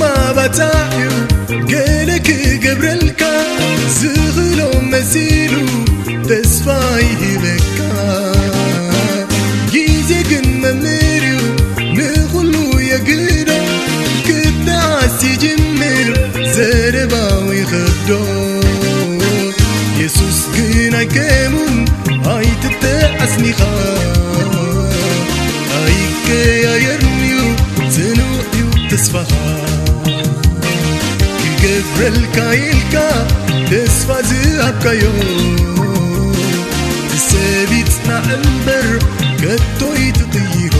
ማባጻዕዩ ገለ ክገብረልካ ዝኽሎ መሲሉ ተስፋ ይህበካ። ግዜ ግን መምህርዩ ንኹሉ የግዶ። ክትዓስ ይጅምር ዘረባዊ ኸብዶ። የሱስ ግን ኣይከሙን ኣይትተዓስኒኻ። ኣይቀያየርንዩ ጽኑዕዩ ተስፋኻ። ክገብረልካ ኢልካ ተስፋ ዝሃብካዮ። ሰብ ይጽናዕ እምበር ከቶ ይትቕይሮ።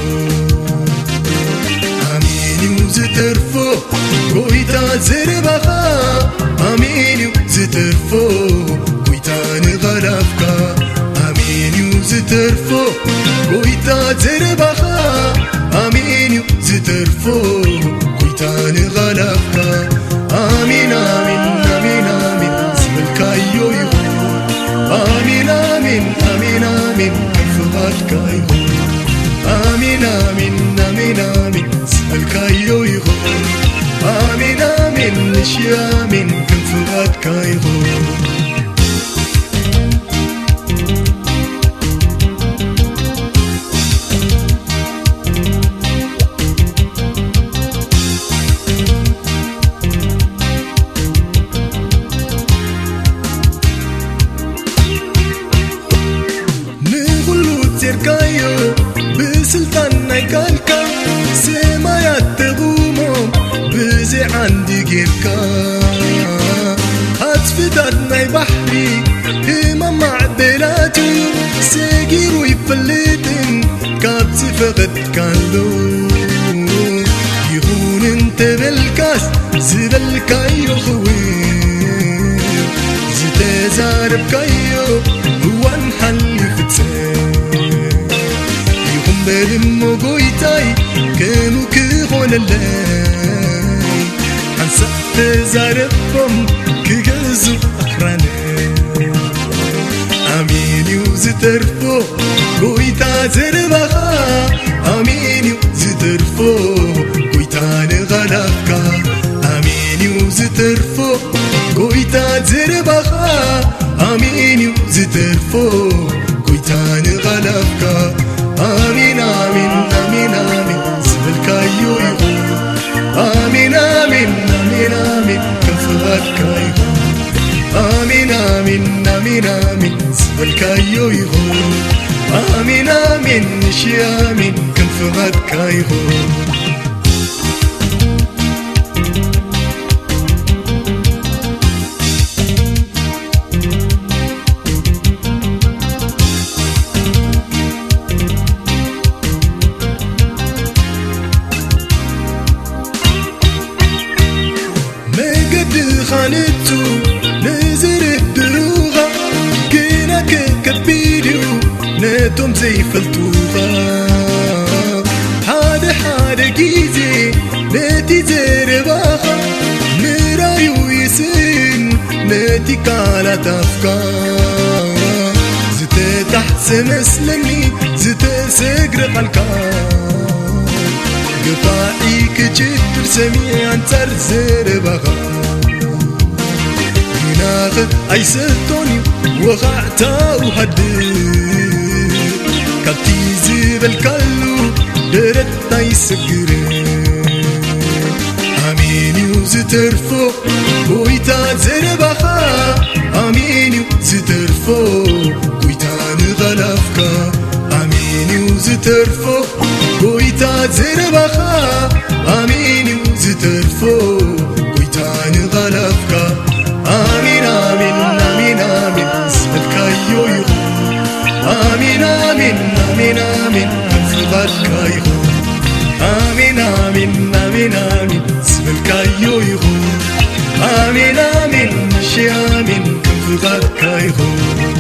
ኣሜን እዩ ዝተርፎ ጎይታ ዘረባኻ። ኣሜን እዩ ዝተርፎ ጎይታ ንቓላፍካ። ኣሜን እዩ ዝተርፎ ጎይታ ዘረባኻ። ኣሜን እዩ ዝተርፎ ጎይታ ንቓላፍካ። ኣሜን ኣሜን ኣሜን ኣሜን ዝበልካዮ ይኹን። ኣሜን ኣሜን ኣሜን ኣሜን ከም ፍቓድካ ይኹን። ኣሜን ኣሜን ኣሜን ኣሜን ዝበልካዮ ይኹን። ኣሜን ኣሜን ንሺ ኣሜን ከም ፍቓድካ ይኹን። ንኹሉ ጼርካዮ ብስልጣን ናይ ቃልካ። ሰማያት ተቑሞም ብዘይ ዓንዲ ጌርካ። ኣጽፍታት ናይ ባሕሪ ህማም ማዕበላቱ ሰጊሩ ይፈልጥን ካብ ዝፈቐድካሉ ይኹን እንተበልካስ ዝበልካዮ ክውን። ዝተዛረብካዮ እዋን ሓልዩ ፍጸም። ይኹን በል እሞ ጎይታይ ከምኡ ክኾነለይ። ሓንሳእ ተዛረቦም ክገዙ ኣኽራነይ። ኣሜን እዩ ዝተርፎ ጎይታ ዘረባኻ። ኣሜን እዩ ዝተርፎ ጎይታ ንቓላፍካ። ኣሜን እዩ ዝተርፎ ጎይታ ዘረባኻ። ኣሜን እዩ ዝተርፎ ጎይታ ንቓላፍካ። ኣሜን ኣሜን ኣሜን ኣሜን ዝበልካዮ ይኹን። ኣሜን ኣሜን ኣሜን ኣሜን ከም ፍቓድካ ይኹን። ኣሜን ኣሜን ኣሜን ኣሜን ዝበልካዮ ይኹን። ኣሜን ኣሜን ንሺ ኣሜን ከም ፍቓድካ ይኹን። መገድኻ ንጹር ንዝርድሩኻ፣ ግናከ ከቢድ እዩ ነቶም ዘይፈልጡኻ። ሓደ ሓደ ግዜ ነቲ ዘረባኻ ምራዩ ይስእን ነቲ ቃላት ኣፍካ። ዝተጣሕሰ መስለኒ ዝተሰግረ ቃልካ። ገፋዒ ክጭድር ሰሚዐ ኣንጻር ዘረባኻ። ግናኸ ኣይሰቶን እዩ ወኻዕታኡ ሃድእ። ካብቲ ዝበልካሉ ደረት ኣይሰግርን። ኣሜን እዩ ዝተርፎ ጎይታ ዘረባኻ። ኣሜን እዩ ዝተርፎ ጎይታ ንቓላፍካ። ኣሜን እዩ ዝተርፎ ጎይታ ዘረባኻ። ኣሜን እዩ ዝተርፎ ጎይታ ንቓላፍካ። ኣሜን ኣሜን ኣሜን ኣሜን ዝበልካዮ ይኹን። ኣሜን ኣሜን ኣሜን ኣሜን ከም ፍቓድካ ይኹን። ኣሜን ኣሜን ኣሜን ኣሜን ዝበልካዮ ይኹን። ኣሜን ኣሜን ንሺ ኣሜን ከም ፍቓድካ ይኹን።